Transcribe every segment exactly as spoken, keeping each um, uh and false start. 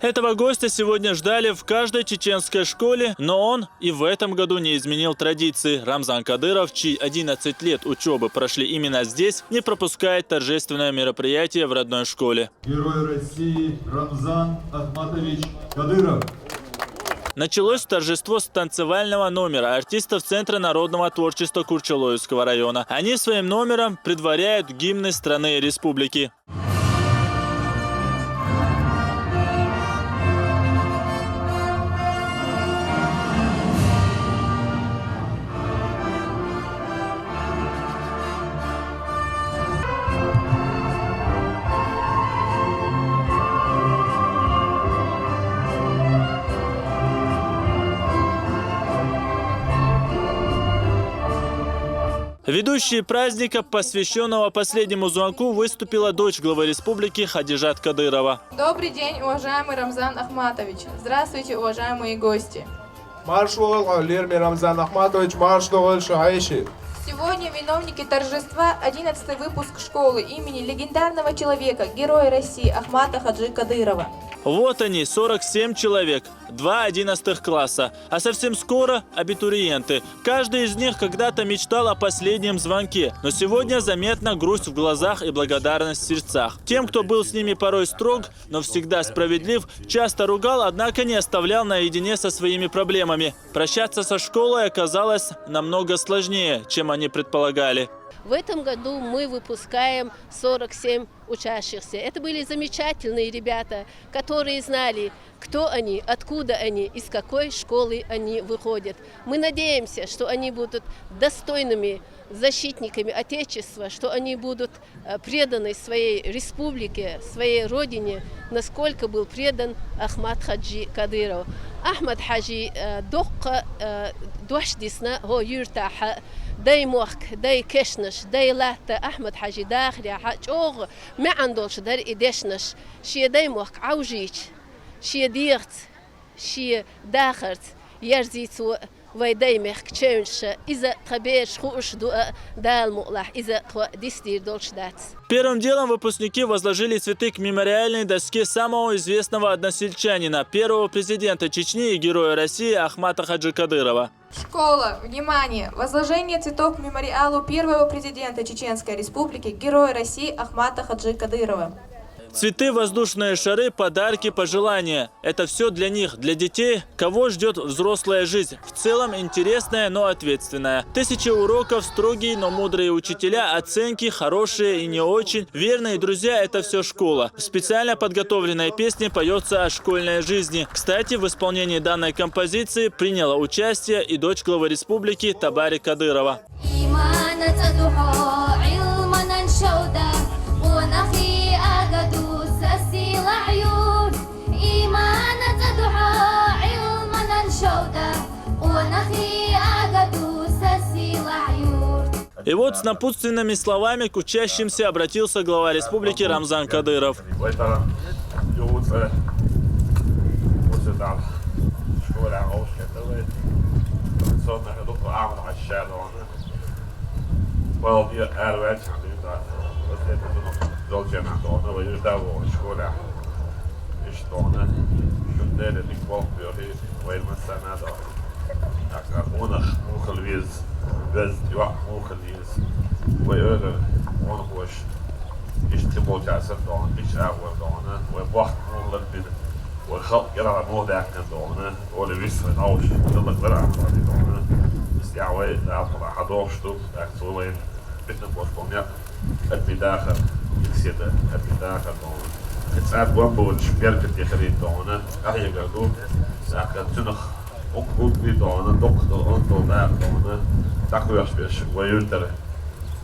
Этого гостя сегодня ждали в каждой чеченской школе, но он и в этом году не изменил традиции. Рамзан Кадыров, чьи одиннадцать лет учёбы прошли именно здесь, не пропускает торжественное мероприятие в родной школе. Герой России Рамзан Ахматович Кадыров. Началось торжество с танцевального номера артистов Центра народного творчества Курчалоевского района. Они своим номером предваряют гимны страны и республики. Ведущей праздника, посвящённого последнему звонку, выступила дочь главы республики Хадижат Кадырова. Добрый день, уважаемый Рамзан Ахматович. Здравствуйте, уважаемые гости. Марш дола хьо, лераме Рамзан Ахматович, марш дола хьо, хьаьший. Сегодня виновники торжества, одиннадцатый выпуск школы имени легендарного человека, героя России Ахмата Хаджи Кадырова. Вот они, сорок семь человек, два одиннадцатых класса, а совсем скоро абитуриенты. Каждый из них когда-то мечтал о последнем звонке, но сегодня заметна грусть в глазах и благодарность в сердцах. Тем, кто был с ними порой строг, но всегда справедлив, часто ругал, однако не оставлял наедине со своими проблемами. Прощаться со школой оказалось намного сложнее, чем они предполагали. В этом году мы выпускаем сорок семь учащихся. Это были замечательные ребята, которые знали, кто они, откуда они, из какой школы они выходят. Мы надеемся, что они будут достойными защитниками Отечества, что они будут, э, преданы своей республике, своей родине, насколько был предан Ахмат Хаджи Кадыров. Ахмат Хаджи, э, дуккха, э, дош дисна хӀо юьртахьа, дай мохк, дай кешнаш, дай латта Ахмат Хаджи дахарехьа чӀоагӀа маьӀан долуш дара и дешнаш, шен дай мохк Ӏовжийча, шен дегӀаца, шен дахарца ерзийцо вай дай мехка чевнаш. Иза тхан бераш хууш ду а, Дала мукъалахь, иза тхо дисдийр долуш дац. Первым делом выпускники возложили цветы к мемориальной доске самого известного односельчанина, первого президента Чечни и героя России Ахмата Хаджи Кадырова. Школа, внимание! Возложение цветов к мемориалу первого президента Чеченской Республики, героя России Ахмата Хаджи Кадырова. Цветы, воздушные шары, подарки, пожелания. Это всё для них, для детей, кого ждёт взрослая жизнь. В целом интересная, но ответственная. Тысячи уроков, строгие, но мудрые учителя, оценки, хорошие и не очень, верные друзья — это всё школа. В специально подготовленной песне поётся о школьной жизни. Кстати, в исполнении данной композиции приняла участие и дочь главы республики Табари Кадырова. Имана цӀа ду хьо, Ӏилманан шовда, къонахий ага ду са сийлахь юрт. Имана цӀа ду хьо, Ӏилманан шовда, къонахий ага ду са сийлахь юрт. И вот с напутственными словами к учащимся обратился глава республики Рамзан Кадыров. Вай тахана юха цӀа вуьсу Далла школехь вовшахкхетта вай. Традиционно хир ду кху Ахьмад-Хьаьжа ша дохана. Балла де ара ваьлча хьан дуьйна тӀаккха. Васкет ду долченахь дохана, вай юьжда вогӀу школехь. Иштта дохана, шун Деле дика болх боьхий, вай массарна а дохана. ТӀаккха къонах муха хила веза, веза йоӀ муха хила еза. Вай эвлара къонахоша иштта кхин болчаьрца санна дохана, иштта агӀор дохана, вай бохк муха ларбина, вай халкъ кӀелхьара муха даьккхина дохана, ола виса вай дӀовш, хӀаллакьлар а ма дохана. Иза тӀехь вай Дала хьадохуш ду, тӀаккха цо вайна битина болуш болу некъ адамийн дахар, дика седа адамийн дахар дохана. И цӀа бомбанаш беркате хилийта дохана, къахьегар ду, тӀаккха цуьнах хӀума хӀуттий дохана, доккха долу, онда долу дакъа дохана, дӀакхоьхьуш берш вай юьртара.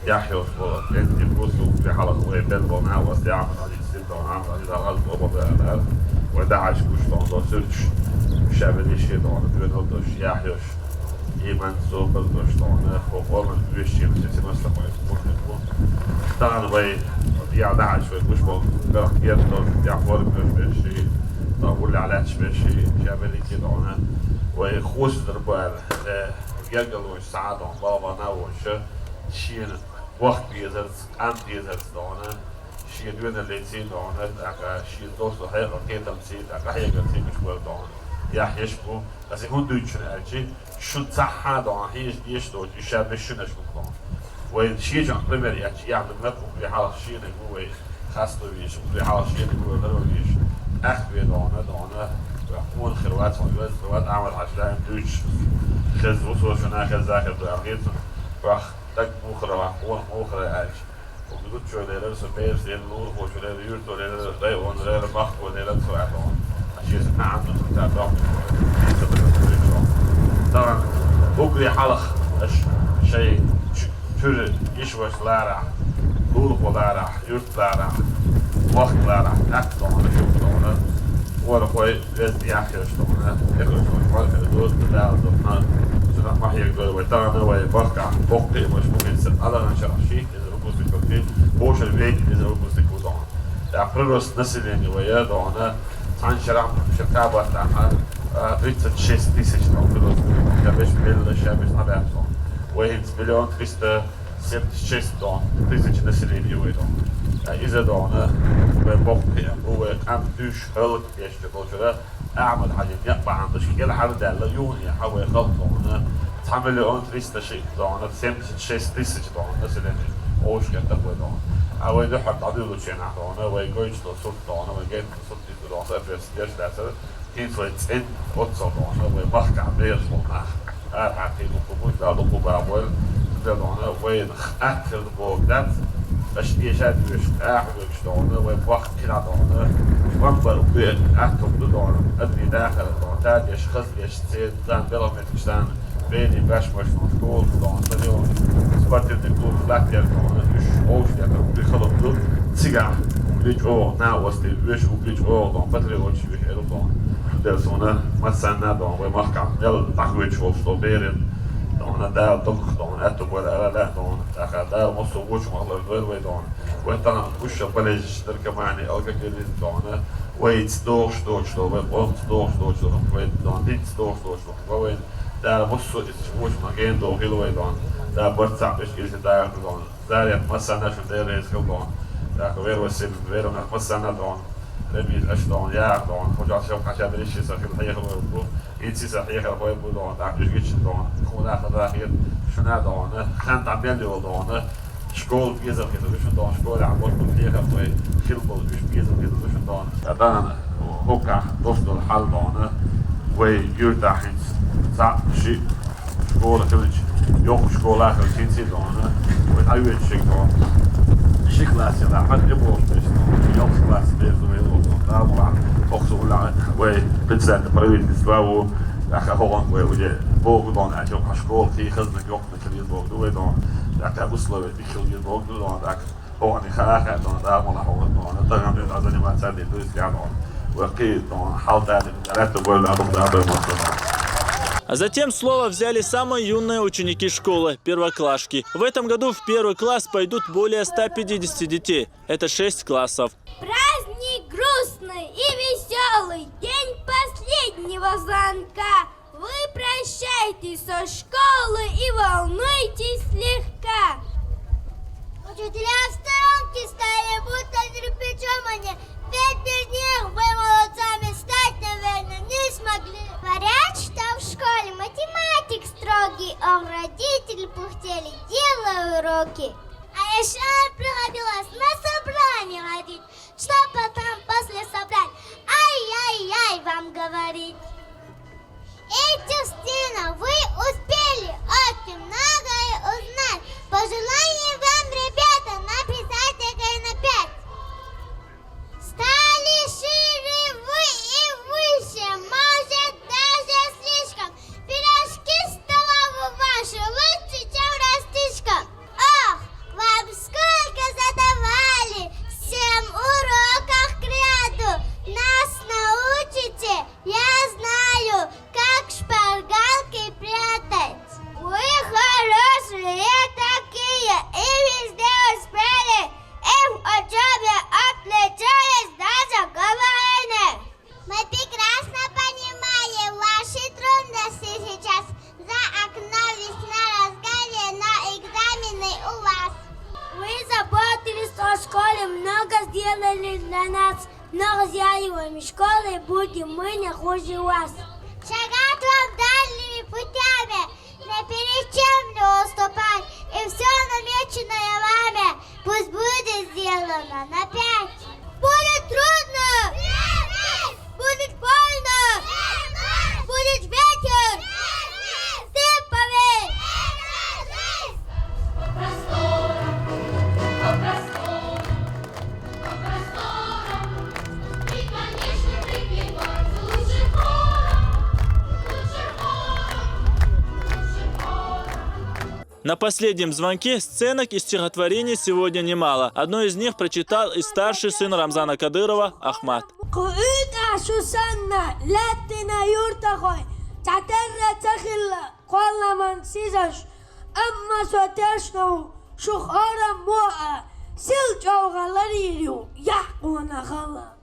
Яхь йолуш болу, кӀентий бусулба хьалха вай бен болу нахаца яхьа ма дӀадийцира, дохана, Ӏамал дӀадийцира, хьалха бу бу бу аьлла. Вай дахьаш гуш дохана, дохана суьрташ, ша бен йиш йина дохана, доьналла долуш, яхь йолуш, иман, собар долуш дохана, хӀокху къоман вуьйш чийна, сима стаг вай бохург бу. Тахана вай, я дахьаш вай гуш болу, карах герз долуш, я хӀорг долуш берш, я уллехь лаьтташ берш, ша бен йиш йина дохана, вай хоза дар бу аьлла, э, гергарлонаш схьа а дохана, балхана а волуш, шена бохк безарца, къам дезарца дохана, Шен доьналлеций дона, тӀаккха шен доссо хьекъал кхетамций, тӀаккха хьегарций гуш вара дона. Яхь еш бу, аса хӀун дуьйцу шуна аьлчи, шун цхьаъ дона, хьежа деш доцу, и ша беш шуьнаш бу дона. Вай шен чохь пример эцчи, яхь ду мат, укхе хьалха шениг ву вай, хасто веш, укхе хьалха шениг ву вай, ларо веш. Ахь ве дона, дона, вай хьуна хир вац, хьуна вац, хир вац, Ахьмад Хьажа даим дуьйцуш. Хеза ву со шуна, хеза хир ду, аьлла хир цунна. Вай даг мухара, вай хьуна мухара аьлча. Угу зудчо лерар со бераш лерар, лурахочо лерар, юьрто лерар, районо лерар, махко лерар со аьлла. Аш еза маьӀна ца доккхуш. Тахана уггаре хьалха аш шайн чу-, чуьра йиш-ваша ларахь, лурахо ларахь, юрт ларахь, вахт ларахь, тӀаккха дона, юрт дона. Вара хой веза яхь еш дона, эхарш вай хьор хир ду, Дала духьа, цунах ма хьега дой вай тахана, вай бахкахь, боккхий ваш бу хӀинца, Аллахьан шарахь шийтта эзар выпускников, кхин кхошара вейта эзар выпускник ву дона. ТӀаккха прирост населения вай я дона, цхьана шарахь шерка баттахьа, а, тридцать шесть тысяч дона прирост. Ша беш белла, ша беш хьабаьхка дона. Вай хӀинца миллион триста семьдесят шесть дона, тысяч населения вай дона. А, иза дона, вай боккхий, вай къам дуьйш хӀаллакдеш болчара, Ахьмад Хьажин некъ бахьана даш кӀелхьардаьлла, юханехьа вай халкъ дона, цхьа миллион триста ши дона, семьдесят шесть тысяч дона население, овш кхетта вай дона. А вай дуьхьал дӀадуьйлучу хенахь дона, вай гойтуш долу сурт дона, вай гайта сурт дийцу дона, соответственно, деш лаьцара, хӀинца вай цӀен оццал дона, вай махкахь бераш болу нах. Ара хьаькхий дукха бу, Дала дукха бахьа бойла, цундела дона, вайна атта хир ду бохург дац, аша эша а доьшуш, къаьхьа а воьдуш дона, вай боху кхидӀа дона, бамбар бен атта хӀума ду дона, адамийн дахар дона, тадеш, хаза деш, церан царна белхан меттигаш царна, бен беш баш дона, школа дона, стадион, спортивный клуб, латтера дона, уьш овш декъар, уьш халур ду, цигахь, угли чӀогӀа, накъостий, веш угли чӀогӀа дона, патриоташ веш эру дона. Цундела суна массанна а дона, вай махкахь мел дӀахоьцуш волуш долу берийн дона, Дала дуккха дона, аьтту бара ара лаьа дона, тӀаккха Дала массо а вочу махлар дойла вай дона. Вай тахана гуш болезаш, наркомани, алкоголизм дона, вайца догӀуш доцуш долу, вай къомца догӀуш доцуш долу, вай дона, динца догӀуш доцуш долу, вай вайна Дала массо а иза вочу ма гена догӀу хила вай дона. Дала барт цхьаъ беш кӀелхьардахьа дона. Зарет, массанна шун Дела реза хила дона. ТӀаккха вер Василь, вер нах массанна дона. Рабиз аша дона, яха дона. Хьожахь шовкъ хьаша бериш ши са хила хьехар вай бу. Инси са хьехар вай бу дона. ТӀаккха уьш гича дона. Кхуна хаза хир, шуна дона. Хан дӀа мел йолу дона. Школа безам хир ду шун дона. Школехь болу хьехар вай хила болу уьш безам хир ду шун дона. ТӀаккха дона, хӀоккхахь долуш долу хьал дона. Вай юьртахь хӀинца цхьаъ, шиъ школа хилча, йоккха школа хилча, хӀинца дона, вай дӀавоьдуш шиъ дона. Ши класс яла хьан тӀе бохуш деш дона, ялх класс беза вай ло дона, дӀа вахана, хӀокху сула вай председатель правительства ву, тӀаккха хӀокхунга вай уже боху дона, аьлча, хьан школа хи хазнаг йоккха хилийта боху ду вай дона, тӀаккха условия дика хилийта боху ду дона, тӀаккха хӀокхунна хаа хаьа дона, дӀа мала хьо дона, тахана вай дӀа заниматься дийр ду иза дона. Вай кхин дона, хьал дали, лаьтта бойла, дӀа дона. А затем слово взяли самые юные ученики школы, первоклашки. В этом году в первый класс пойдут более ста пятидесяти детей. Это шесть классов. Праздник грустный и весёлый, день последнего звонка. Вы прощаетесь со школы и волнуетесь слегка. Учителя в сторонке стали, будто кирпичом они. Ведь без них вы молодцами стать, наверное, не смогли. Говорят, что в школе математик строгий, а родители пыхтели, делая уроки. А ещё приходилось на собрание ходить, что потом после собрания ай-яй-яй вам говорить. Этих стенах вы успели очень многое узнать. Пожеланий вам, ребята, написать ЕГЭ на пять. Стали шире вы и выше, может, даже слишком. Пирожки столовые ваши лучше, чем растишком. Ох, Школой будем мы не хуже вас. Шагать вам дальними путями, ни перед чем не уступать, и все намеченное вами пусть будет сделано на пять. Будет трудно! Будет больно! Будет ветер! Ты поверь! На последнем звонке сценок и стихотворений сегодня немало. Одно из них прочитал и старший сын Рамзана Кадырова Ахмат. Къуьтӏа шу санна лаьттина юртахой, цатарра ца хилла кхолламан сизаш, амма со тешнав шух орам муа, сил чӏавгъаларирив яхкъуна халла.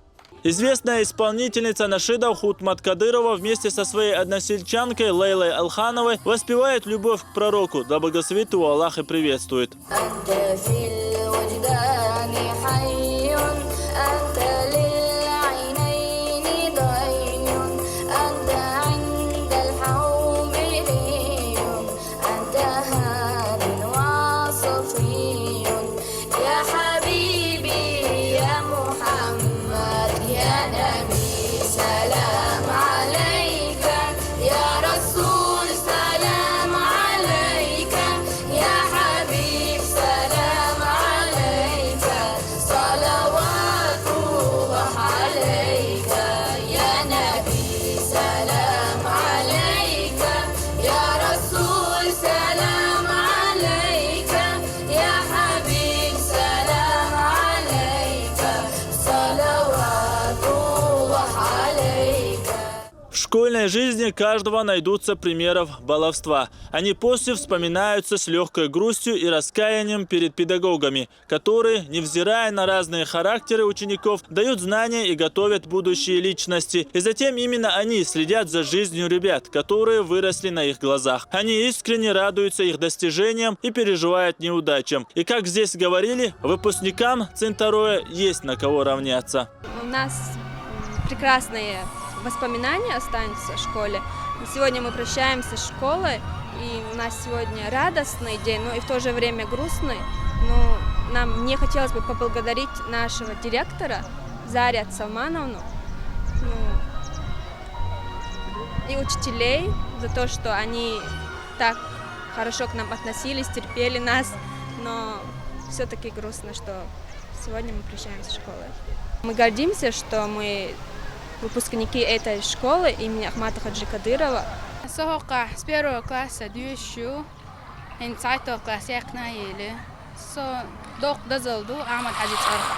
Известная исполнительница нашидов Хутмат Кадырова вместе со своей односельчанкой Лейлой Алхановой воспевает любовь к пророку, да благословит его Аллах и приветствует. أنت في الوجدان حي، أنت للعينين ضي، أنت عند الحوض لي، أنت هاد وصفي. يا حبيبي يا محمد، يا نبي سلام عليك، يا رسول سلام عليك، يا حبيب سلام عليك، صلوات الله عليك، يا نبي سلام عليك، يا رسول سلام عليك، يا حبيب سلام عليك، صلوات الله عليك. В школьной жизни каждого найдутся примеров баловства. Они после вспоминаются с лёгкой грустью и раскаянием перед педагогами, которые, невзирая на разные характеры учеников, дают знания и готовят будущие личности. И затем именно они следят за жизнью ребят, которые выросли на их глазах. Они искренне радуются их достижениям и переживают неудачам. И, как здесь говорили, выпускникам Центароя есть на кого равняться. У нас, м, прекрасные воспоминания останутся о школе. Сегодня мы прощаемся с школой, и у нас сегодня радостный день, но и в то же время грустный. Но нам, мне хотелось бы поблагодарить нашего директора Зарят Салмановну, ну, и учителей за то, что они так хорошо к нам относились, терпели нас. Но все-таки грустно, что сегодня мы прощаемся с школой. Мы гордимся, что мы выпускники этой школы имени Ахмата Хаджи Кадырова. Со хӀокхахь с первого класса дуьйцуш ю, хӀинца цхьайтталгӀа класс яьккхина а елла. Со доккха дозалла ду Ахмат-Хьаьжин цӀарах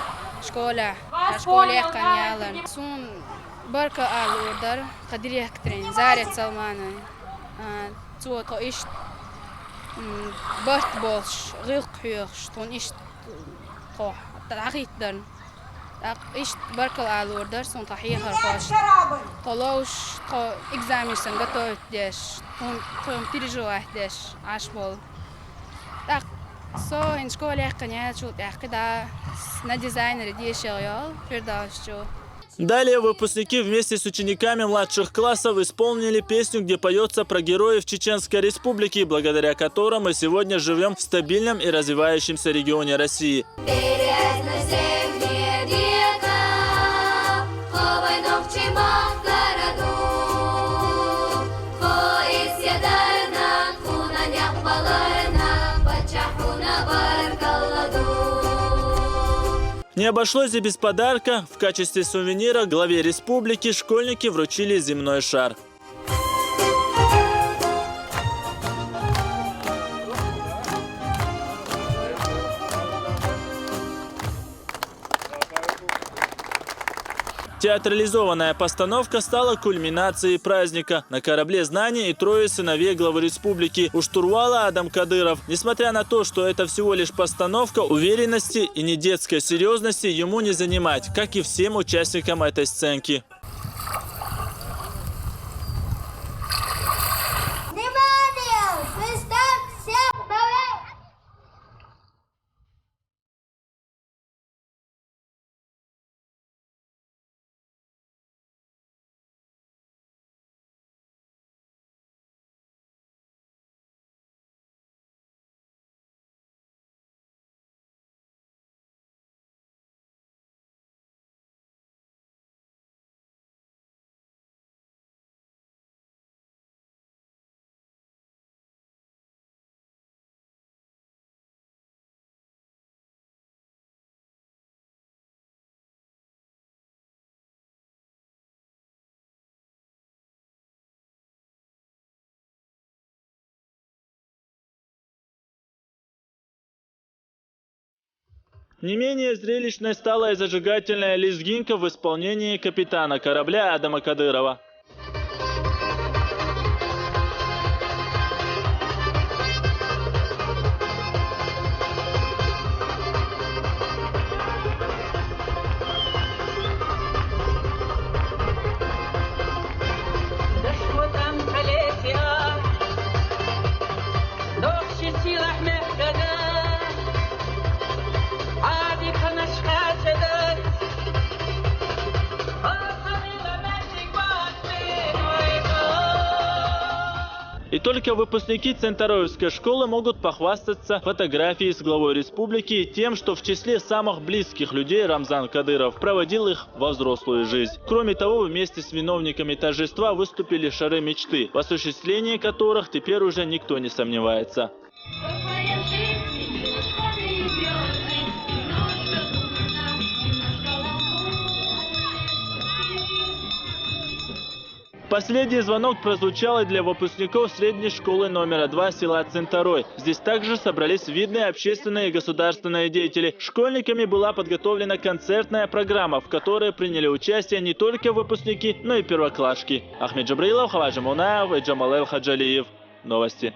школехь, школа яьккхина яларна. Суна баркалла ала луур дара тхан директорна, Зарят Салмановнан. А, цо тхо иштта, м, барт болуш, гӀиллакх хьоьхуш, тхуна иштта тхо дӀахӀиттарна. ТӀаккха иштта баркалла ала луур дара суна тхан хьехархошна. Тхо ловзуш, тхо экзаменашна готовить деш, тхуна, тхуна переживать деш Ӏаш болу. ТӀаккха со хӀинца школа яьккхина яьллачул тӀаьхьа кхидӀа на дизайнере дешах йолу Фирдавс чу. Далее выпускники вместе с учениками младших классов исполнили песню, где поётся про героев Чеченской Республики, благодаря которым мы сегодня живём в стабильном и развивающемся регионе России. Не обошлось и без подарка. В качестве сувенира главе республики школьники вручили земной шар. Театрализованная постановка стала кульминацией праздника. На корабле знаний и трое сыновей главы республики у штурвала Адам Кадыров. Несмотря на то, что это всего лишь постановка, уверенности и недетской серьёзности ему не занимать, как и всем участникам этой сценки. Внимание! Свисток всех полей! Не менее зрелищной стала и зажигательная лезгинка в исполнении капитана корабля Адама Кадырова. И только выпускники Центароевской школы могут похвастаться фотографией с главой республики и тем, что в числе самых близких людей Рамзан Кадыров проводил их во взрослую жизнь. Кроме того, вместе с виновниками торжества выступили шары мечты, в осуществлении которых теперь уже никто не сомневается. Последний звонок прозвучал и для выпускников средней школы номера два села Центарой. Здесь также собрались видные общественные и государственные деятели. Школьниками была подготовлена концертная программа, в которой приняли участие не только выпускники, но и первоклашки. Ахмед Джабраилов, Хаваджи Мунаев и Джамалел Хаджалиев. Новости.